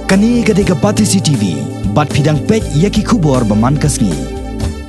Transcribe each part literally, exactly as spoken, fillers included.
Kane ka dei ka Batesi T V, bad phi dang peit ïa ki khubor ba man ka sngi.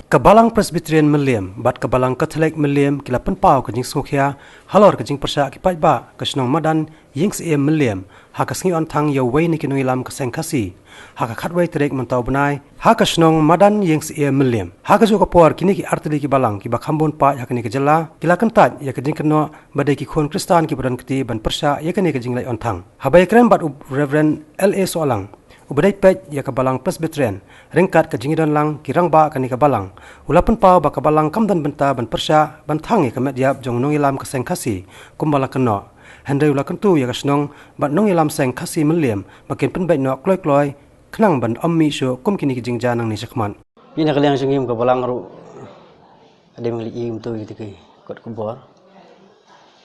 Ka Balang Presbyterian Mylliem bad ka Balang Katholik Mylliem ki la pynpaw ka jingsngewkhia halor ka jingpyrshah ki paidbah ka shnong Madan Ïingsyiem Mylliem ha ka sngi on thang ïa uwei na ki nongïalam ka seng Khasi ha ka khatwei tarik mynta u bnai ha ka shnong Madan Ïingsyiem Mylliem. Ha kajuh ka por kine ki artylli ki balang kiba kham bun paid ha kane ka jylla ki la kyntait ïa ka jingkynnoh ba dei ki khun Khristan kiba don kti ban pyrshah ïa kane ka jingleit on thang. Haba ïakren bad u Reverend L A Sohlang, uba dei peit ïa ka Balang Presbyterian ryngkat ka jingïadon lang ki rangbah kane ka balang, u la pynpaw ba ka balang kam don bynta ban pyrshah ban thang ïa ka met ïap jong u nongïalam ka seng Khasi kumba la kynnoh. Hynrei u la kyntu ïa ka shnong bad nongïalam seng Khasi Mylliem ba kin pynbeit noh kloi kloi khnang ban ym mih shuh kum kine ki jingjia nangne shakhmat. Ngi na ka liang jong ngi ka balang ruh, hadien ba ngi la ïohi kumto ïa kito ki kot khubor,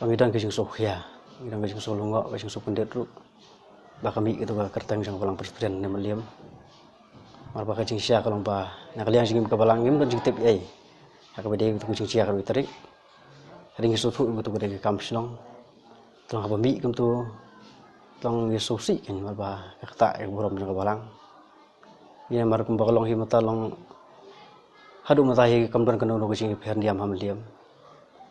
ba ngi don ka jingsngewkhia, ngi don ka jingsngew lyngngoh, ka jingsngew kyndit ruh ba ka mih kito ka kyrteng jong ka Balang Presbyterian ne Mylliem. Namar ba ka jingshai ka long ba na ka liang jong ngi ka balang ngim don jingtip ei ha kaba dei kito ka jingshai ka dei tarik. Hadien ngi sngewthuh ba kito ka dei ka kam shnong, tang haba mih kumto tang ngi sngewsih kein namar ba ka ktah ïa ka burom jong ka balang. Ïa namar kumba ka long hi mynta long haduh mynta hi kam don kano kano ka jingïapher niam ha Mylliem.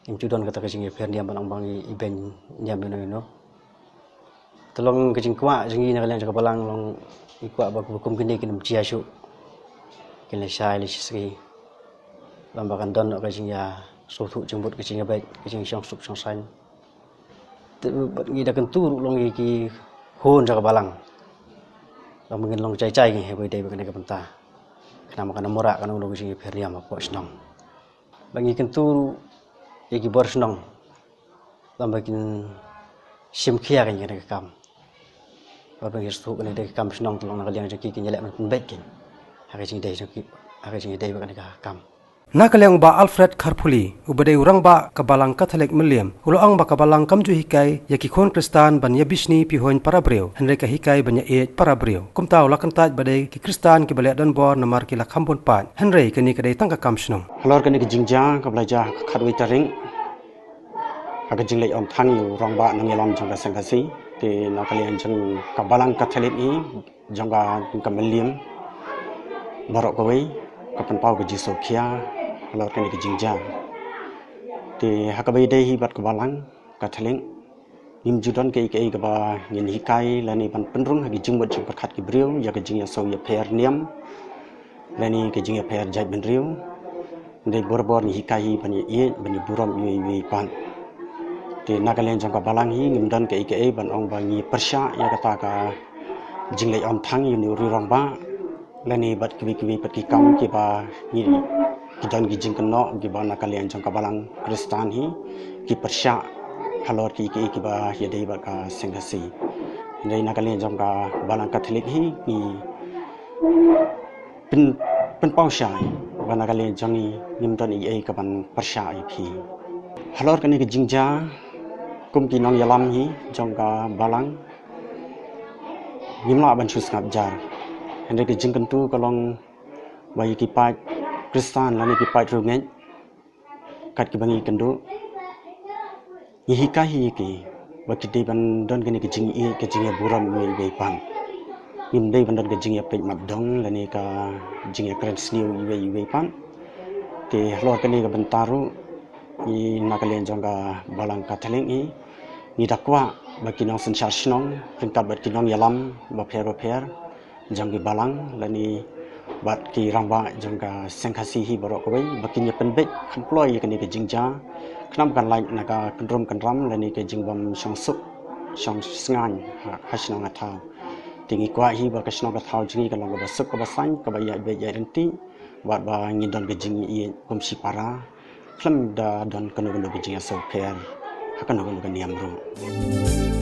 Ngim ju don kata ka jingïapher niam ban ong ba ngi ibeiñ niam ïano ïano. Te long ka jingkwah jong ngi na ka liang jong ka balang long ngi kwah ba kum kine kin ym jia shuh, kin lashai lashisngi. Long ba kan don ka jingïasngewthuh jingmut, ka jingïabeit, ka jingshong suk shong saiñ. Te bad ngi da kyntu ruh long ïa ki khun jong ka balang, long ba ngin long jai jai ngi haba ïadei bad kane ka bynta, khnang ba kan ym wanrah kano kano ka jingïapher niam hapoh shnong. Bad ngi kyntu ruh ïa ki bor shnong, long ba kin shim khia kane ka kam. Bad ba ngi sngewthuh kane ka dei ka kam shnong, te long na ka liang jong ki kin ïaleh ban pynbeit kein ha ka jingïadei jong ki, ha ka jingïadei bad kane ka kam. Na ka liang u Bah Alfred Kharphuli, uba dei u rangbah ka Balang Katholik Mylliem, u la ong ba ka balang kam ju hikai ïa ki khun Khristan ban ïabishni pihuiñ para briew, hynrei ka hikai ban ïaieit para briew. Kumta u la kyntait ba dei ki Khristan kiba leh donbor namar ki la kham bun paid, hynrei kane ka dei tang ka kam shnong. Halor kane ka jingjia kaba la jia ha ka khatwei tarik, ha ka jingleit on thang ïa u rangbah nongïalam jong ka seng Khasi, te na ka liang jong ka Balang Katholik hi jong ka, jong ka Mylliem baroh kawei ka pynpaw ka jingsngewkhia halor kane ka jingjia. Te ha kaba ïadei hi bad ka Balang Katholik, ngim ju don kaei kaei kaba ngin hikai lane ban pynrung ha ki jingmut jingpyrkhat ki briew ïa ka jingïasngewpher niam lane ka jingïapher jaitbynriew. Hynrei barabor ngi hikai hi ban ïaieit, ban ïaburom ïa iwei ïa iwei pat. Te na ka liang jong ka balang hi ngim don kaei kaei ban ong ba ngi pyrshah ïa kata ka jingleit on thang ïa une u rangbah lane bad kiwei kiwei pat ki kam kiba ngi, ki don ki jingkynnoh kiba na ka liang jong ka Balang Khristan hi ki pyrshah halor kiei kiei kiba ïadei bad ka seng Khasi. Hynrei na ka liang jong ka Balang Katholik hi ngi pyn, pynpaw shai ba na ka liang jong ngi ngim don ei ei kaban pyrshah ïa phi. Halor kane ka jingjia, kum ki nongïalam hi jong ka balang, ngim lah ban shu sngap jar. Hynrei ka jingkyntu ka long ba ïa ki paid Khristan lane ki paid riewngeit, kat kiba ngi kynduh, ngi hikai hi ïa ki ba ki dei ban don kane ka jingïaieit, ka jingïaburom iwei ïa iwei pat. Ngim dei ban don ka jingïapeit mapdong lane ka jingïakren sniew iwei ïa iwei pat. Te halor kane ka bynta ruh, ngi na ka liang jong ka Balang Katholik hi, ngi da kwah ba ki nongsynshar shnong ryngkat bad ki nongïalam bapher bapher jong ki balang lane bad ki rangbah jong ka seng Khasi hi baroh kawei ba kin ïa pynbeit kham kloi ïa kane ka jingjia, khnang ba kan lait na ka kynrum kynram lane ka jingbym shong suk shong sngaiñ ha, ha shnong ha thaw. Te ngi kwah hi ba ka shnong ka thaw jong ngi kan long kaba suk kaba saiñ, kaba ïaid beit ïaid ryntih, bad ba ngin don ka jingïaieit kum shi para, khlem da don kano kano ka jingïasngewpher ha kano kano ka niam ruh.